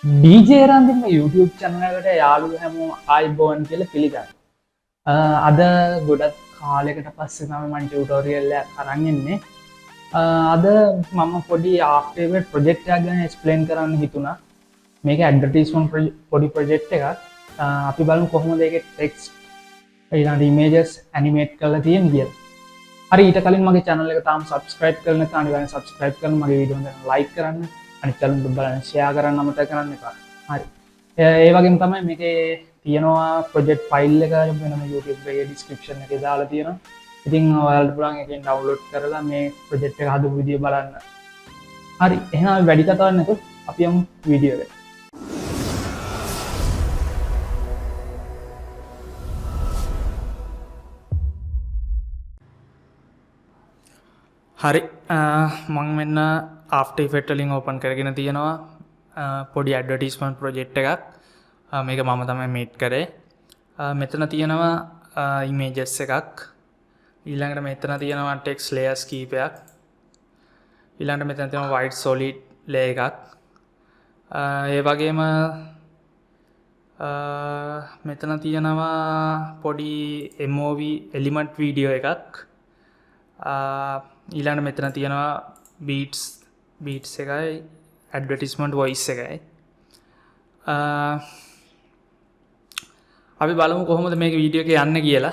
DJ Randima YouTube channel එකට යාළුවෝ හැමෝම ආයුබෝවන් කියලා පිළිගන්නවා. අද ගොඩක් කාලයකට පස්සේ තමයි මම ටියුටෝරියල් එකක් අරන් එන්නේ. අද මම පොඩි After Effects project එකක් ගැන එක්ස්ප්ලেইন කරන්න හිතුණා. මේක ඇඩ්වර්ටයිස්මන්ට් පොඩි ප්‍රොජෙක්ට් එකක්. අපි බලමු කොහොමද ඒකේ ටෙක්ස්ට් ඊළඟට ඉමේජස් ඇනිමේට් කරලා තියෙන්නේ කියලා. හරි, ඊට කලින් මගේ channel එක තාම subscribe කරලා නැත්නම් අනිවාර්යෙන් subscribe කරන්න, මගේ වීඩියෝ හොඳ නම් like කරන්න, අනිත් යාළුවන්ට බලන්න share කරන්න අමතක කරන්න එපා. හරි. ඒ වගේම තමයි මේකේ තියෙනවා ප්‍රොජෙක්ට් ෆයිල් එක වෙනම YouTube එකේ ඩිස්ක්‍රිප්ෂන් එකේ දාලා තියෙනවා. ඉතින් ඔයාලට පුළුවන් එකෙන් ඩවුන්ලෝඩ් කරලා මේ ප්‍රොජෙක්ට් එක හදපු විදිය බලන්න. හරි, එහෙනම් අපි වැඩි කතාවක් නැතුව අපි යමු වීඩියෝ එකට. හරි, මං මෙන්න After Effects වලින් ඕපන් කරගෙන තියෙනවා පොඩි ඇඩ්වර්ටයිස්මන්ට් ප්‍රොජෙක්ට් එකක්. මේක මම තමයි මේඩ් කරේ. මෙතන තියෙනවා ඉමේජස් එකක්. ඊළඟට මෙතන තියෙනවා ටෙක්ස්ට් ලේයර්ස් කීපයක්. ඊළඟට මෙතන තියෙනවා වයිට් සොලිඩ් ලේයර් එකක්. ඒ වගේම මෙතන තියෙනවා පොඩි MOV element video එකක්. ඊළඟට මෙතන තියෙනවා බීට්ස් එකයි ඇඩ්වර්ටයිස්මන්ට් වොයිස් එකයි. අපි බලමු කොහොමද මේක වීඩියෝ එක යන්නේ කියලා.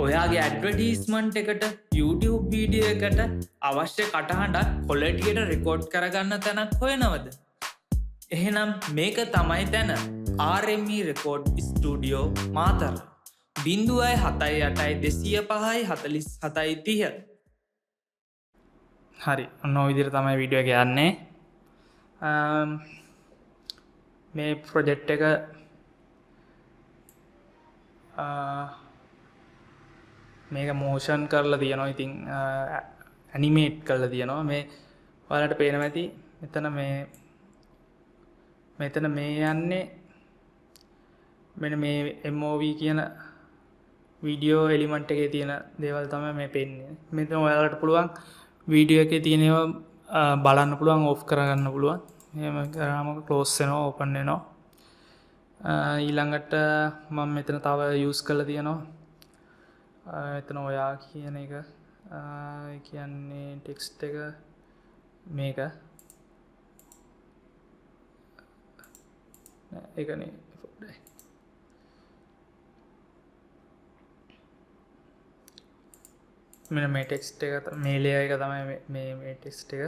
ඔයාගේ ඇඩ්වර්ටයිස්මන්ට් එකට YouTube video එකට අවශ්‍ය කටහඬක් ක්වොලිටියට රෙකෝඩ් කරගන්න තැනක් හොයනවද? එහෙනම් මේක තමයි තැන. RME record studio Matara. 078 205 47 30. හරි, ඔන්න ඔය විදිහට තමයි වීඩියෝ එක යන්නේ. මේ ප්‍රොජෙක්ට් එක මේක මෝෂන් කරලා තියෙනවා. ඉතින් ඇනිමේට් කරලා තියෙනවා. මේ ඔයාලට පේනවා ඇති මෙතන මෙතන මේ යන්නේ මෙන්න මේ MOV කියන වීඩියෝ එලිමන්ට් එකේ තියෙන දේවල් තමයි මේ පෙන්නේ. මෙතන ඔයාලට පුළුවන් වීඩියෝ එකේ තියෙන ඒවා බලන්න පුළුවන්, ඕෆ් කරගන්න පුළුවන්. එහෙම කරාම ක්ලෝස් වෙනවා, ඕපන් වෙනවා. ඊළඟට මම මෙතන තව යූස් කරලා තියෙනවා. එතන ඔයා කියන එක, ඒ කියන්නේ ටෙක්ස්ට් එක මේක. නෑ, ඒක නේ පොඩ්ඩයි. මෙන්න මේ ටෙක්ස්ට් එක මේ ලේයර් එක තමයි මේ ටෙක්ස්ට් එක.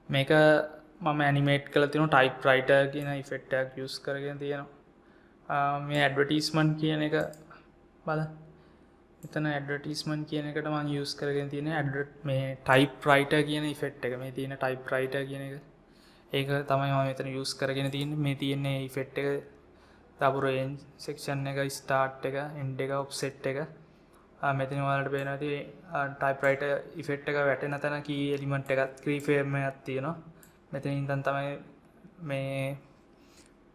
මේක මම ඇනිමේට් කරලා තියෙනවා ටයිප් රයිටර් කියන ඉෆෙක්ට් එකක් යූස් කරගෙන තියෙනවා. මේ ඇඩ්වර්ටයිස්මන්ට් කියන එක බලන්න. මෙතන ඇඩ්වර්ටයිස්මන්ට් කියන එකට මම යූස් කරගෙන තියෙන්නේ මේ ටයිප් රයිටර් කියන ඉෆෙක්ට් එක. මේ තියෙන ටයිප් රයිටර් කියන එක. ඒක තමයි මම මෙතන යූස් කරගෙන තියෙන්නේ. මේ තියෙන්නේ ඉෆෙක්ට් එක දාපු රේන්ජ් සෙක්ෂන් එක, ස්ටාර්ට් එක, එන්ඩ් එක, ඔෆ්සෙට් එක. මෙතන ඔයාලට පේනවා ඇති, ටයිප් රයිටර් ඉෆෙක්ට් එක වැටෙන තැන කී එලිමන්ට් එකක්, කී ෆ්‍රේම් එකක් තියෙනවා. මෙතන ඉඳන් තමයි මේ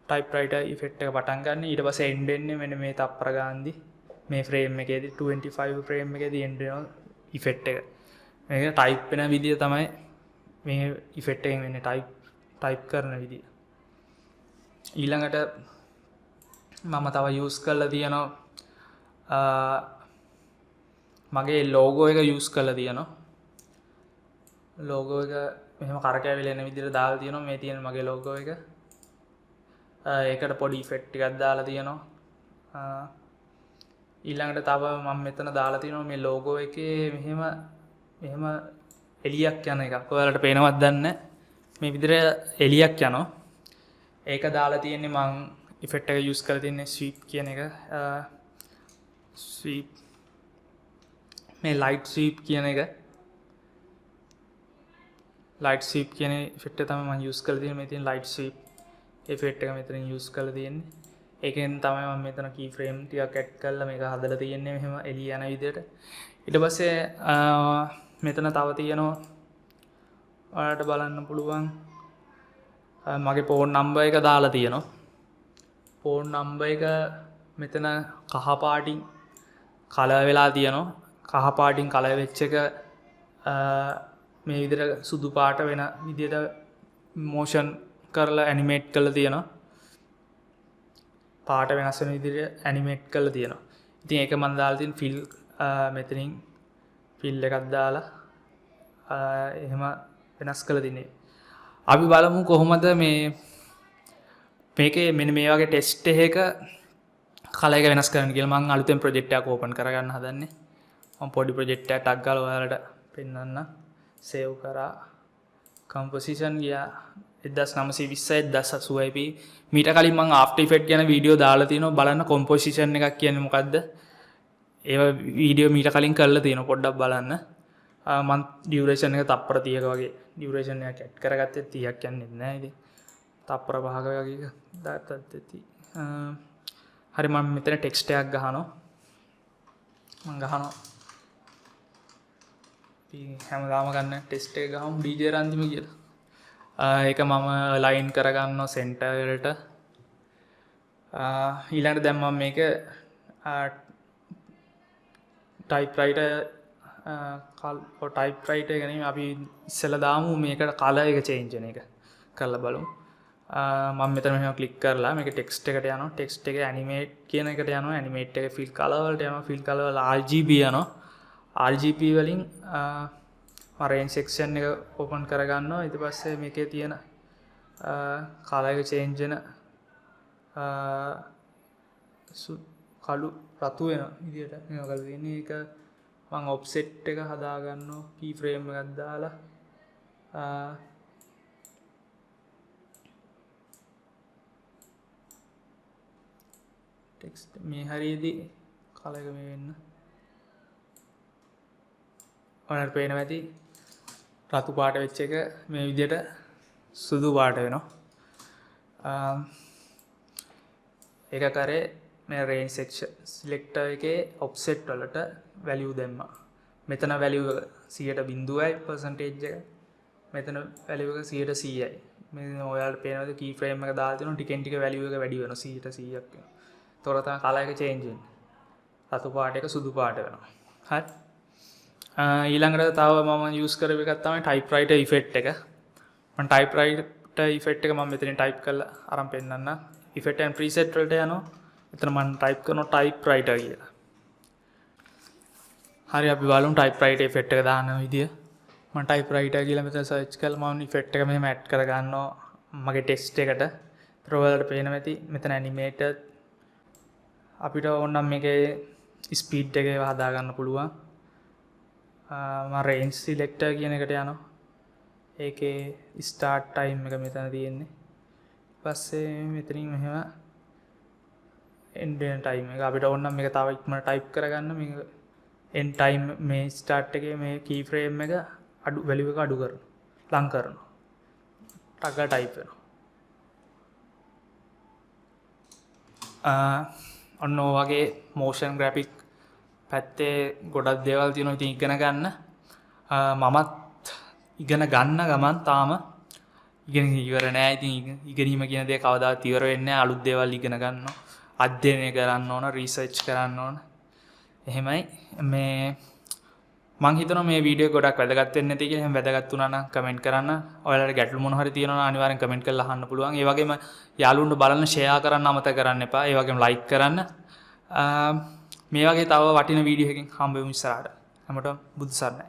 ටයිප් රයිටර් ඉෆෙක්ට් එක පටන් ගන්න. ඊට පස්සේ එන්ඩ් වෙන්නේ මෙන්න මේ තප්පර ගානදී මේ ෆ්‍රේම් එකේදී 25 ෆ්‍රේම් එකේදී එන්ඩ් වෙනවා ඉෆෙක්ට් එක. මේක ටයිප් වෙන විදිය තමයි මේ ඉෆෙක්ට් එකෙන් වෙන්නේ, ටයිප් කරන විදිය. ඊළඟට මම තව යූස් කරලා තියෙනවා, මගේ ලෝගෝ එක යූස් කරලා තියෙනවා. ලෝගෝ එක මෙහෙම කරකැවිලා එන විදිහට දාලා තියෙනවා. මේ තියෙන මගේ ලෝගෝ එක. ඒකට පොඩි ඉෆෙක්ට් ටිකක් දාලා තියෙනවා. ඊළඟට තව මම මෙතන දාලා තියෙනවා මේ ලෝගෝ එකේ මෙහෙම එළියක් යන එකක්. ඔයාලට පේනවද දන්නේ නැහැ. මේ විදිහට එළියක් යනවා. ඒක දාලා තියෙන්නේ මං ඉෆෙක්ට් එක යූස් කරලා තියෙන්නේ ස්වීප් කියන එක. ස්වීප් මේ ලයිට් ස්වීප් කියන එක. ලයිට් ස්වීප් කියන ඉෆෙක්ට් එක තමයි මං යූස් කරලා තියෙන්නේ. මේ තියෙන ලයිට් ස්වීප් ඉෆෙක්ට් එක මෙතනින් යූස් කරලා තියෙන්නේ. ඒකෙන් තමයි මම මෙතන කී ෆ්‍රේම් ටිකක් ඇඩ් කරලා මේක හදලා තියෙන්නේ මෙහෙම එළිය යන විදිහට. ඊට පස්සේ මෙතන තව තියෙනවා ඔයාලට බලන්න පුළුවන්. මගේ ෆෝන් නම්බර් එක දාලා තියෙනවා. ෆෝන් නම්බර් එක මෙතන කහ පාටින් කලර් වෙලා තියෙනවා. කහ පාටින් කලර් වෙච්ච එක මේ විදිහට සුදු පාට වෙන විදිහට මෝෂන් කරලා ඇනිමේට් කරලා තියෙනවා. පාට වෙනස් වෙන විදිහට ඇනිමේට් කරලා තියෙනවා. ඉතින් ඒක මම දාලා තියෙන ෆිල් මෙතනින් ෆිල් එකක් දාලා එහෙම වෙනස් කරලා තින්නේ. අපි බලමු කොහොමද මේ මේකේ මෙන්න මේ වගේ ටෙස්ට් එකක කලර් එක වෙනස් කරන්න කියලා. මං අලුතෙන් ප්‍රොජෙක්ට් එකක් ඕපන් කරගන්න හදන්නේ. මං පොඩි ප්‍රොජෙක්ට් එකක් ටක් ගාලා ඔයාලට පෙන්නන්න. සේව් කරා. කම්පොසිෂන් ගියා. 1920 1080p. මීට කලින් මං ආෆ්ටර් ඉෆෙක්ට් ගැන වීඩියෝ දාලා තිනවා. බලන්න කොම්පොසිෂන් එකක් කියන්නේ මොකද්ද? ඒව වීඩියෝ මීට කලින් කරලා තියෙනවා, පොඩ්ඩක් බලන්න. මං ඩියුරේෂන් එක තප්පර 30ක වගේ ඩියුරේෂන් එකක් ඇඩ් කරගත්තේ. 30ක් යන්නේ නැහැ ඉතින්. තප්පර 5ක වගේ දාත්තත් ඇති. හරි, මම මෙතන ටෙක්ස්ට් එකක් ගහනවා. මං ගහනවා. ඉතින් හැමදාම ගන්න ටෙස්ට් එක ගහමු DJ රන්දිම කියලා. ඒක මම ලයින් කරගන්නවා සෙන්ටර් වලට. ඊළඟට දැන් මම මේක ටයිප්‍රයිටර් ටයිප්‍රයිටර් එක නෙමෙයි, අපි ඉස්සෙල්ලා දාමු මේකට කලර් එක චේන්ජ් වෙන එක කරලා බලමු. මම මෙතන මෙහෙම ක්ලික් කරලා මේක ටෙක්ස්ට් එකට යනවා. ටෙක්ස්ට් එක ඇනිමේට් කියන එකට යනවා. ඇනිමේට් එක ෆිල් කලර් වලට යනවා. ෆිල් කලර් වල RGB යනවා. RGB වලින් මම රේන්ජ් සෙක්ෂන් එක ඕපන් කරගන්නවා. ඊට පස්සේ මේකේ තියෙන කලර් එක චේන්ජ් වෙන කළු රතු වෙන විදියට මේ වගේ තියෙන්නේ. ඒක මං ඔෆ්සෙට් එක හදාගන්නවා කී ෆ්‍රේම් එකක් දාලා. ටෙක්ස්ට් මේ හරියදී කලර් එක මේ වෙන්න. ඔයාලට පේනවා ඇති රතු පාට වෙච්ච එක මේ විදියට සුදු පාට වෙනවා. ඒක කරේ මේ රේන්ජ් සෙක්ෂන් සිලෙක්ටර් එකේ ඔෆ්සෙට් වලට වැලියු දැම්මා. මෙතන වැලියු එක සියයට බිංදුවයි පර්සන්ටේජ් එක. මෙතන වැලියු එක සියයට සීයයි. මේ ඔයාලට පේනවද කී ෆ්‍රේම් එක දාලා තියෙනවා ටිකෙන් ටික වැලියු එක වැඩි වෙනවා සියයට සීයක් වෙනවා. එතකොට තමයි කලර් එක චේන්ජ් වෙන්නේ. රතු පාට එක සුදු පාට වෙනවා. හරි. ඊළඟට තව මම යූස් කරපු එකක් තමයි ටයිප්‍රයිටර් ඉෆෙක්ට් එක. මම ටයිප්‍රයිටර් ඉෆෙක්ට් එක මම මෙතනින් ටයිප් කරලා අරන් පෙන්නන්න. ඉෆෙක්ට් ඇන්ඩ් ප්‍රීසෙට් වලට යනවා. එතන මම ටයිප් කරනවා ටයිප්‍රයිටර් කියලා. හරි, අපි බලමු ටයිප්‍රයිටර් ඉෆෙක්ට් එක දාන විදිය. මම ටයිප්‍රයිටර් කියලා මෙතන සර්ච් කරලා මම ඉෆෙක්ට් එක මෙහෙම ඇඩ් කරගන්නවා මගේ ටෙක්ස්ට් එකට. ඒතර ඔයාලට පේනවා ඇති මෙතන ඇනිමේටර් අපිට ඕන නම් මේකේ ස්පීඩ් එක ඒවා හදාගන්න පුළුවන්. මම රේන්ජ් සිලෙක්ටර් කියන එකට යනවා. ඒකේ ස්ටාර්ට් ටයිම් එක මෙතන තියෙන්නේ. ඊපස්සේ මෙතනින් මෙහෙම එන්ඩ් වෙන ටයිම් එක අපිට ඕන නම් මේක තව ඉක්මනට ටයිප් කරගන්න. මේක එන්ඩ් ටයිම් මේ ස්ටාර්ට් එකේ මේ කී ෆ්‍රේම් එක අඩු වැලියු එක අඩු කරනවා, ලං කරනවා, ටග් ගාලා ටයිප් වෙනවා. ඔන්න ඔය වගේ මෝෂන් ග්‍රැෆික් පැත්තේ ගොඩක් දේවල් තියෙනවා ඉතින් ඉගෙන ගන්න. මමත් ඉගෙන ගන්න ගමන් තාම ඉගෙන ඉවර නෑ. ඉතින් ඉගෙනීම කියන දේ කවදාවත් ඉවර වෙන්නේ නෑ. අලුත් දේවල් ඉගෙන ගන්නවා, අධ්‍යයනය කරන්න ඕන, රීසර්ච් කරන්න ඕන. එහෙමයි මේ මං හිතනවා මේ වීඩියෝ ගොඩක් වැදගත් වෙන්න ඇති කියලා. එහෙනම් වැදගත් වුණා නම් කමෙන්ට් කරන්න. ඔයාලට ගැටලු මොන හරි තියෙනවා නම් අනිවාර්යෙන් කමෙන්ට් කරලා අහන්න පුළුවන්. ඒ වගේම යාළුවන්ට බලන්න ෂෙයා කරන්න අමතක කරන්න එපා. ඒ වගේම ලයික් කරන්න. මේ වගේ තව වටින වීඩියෝ එකකින් හම්බ වෙමු ඉස්සරහට. හැමෝටම බුදු සරණයි.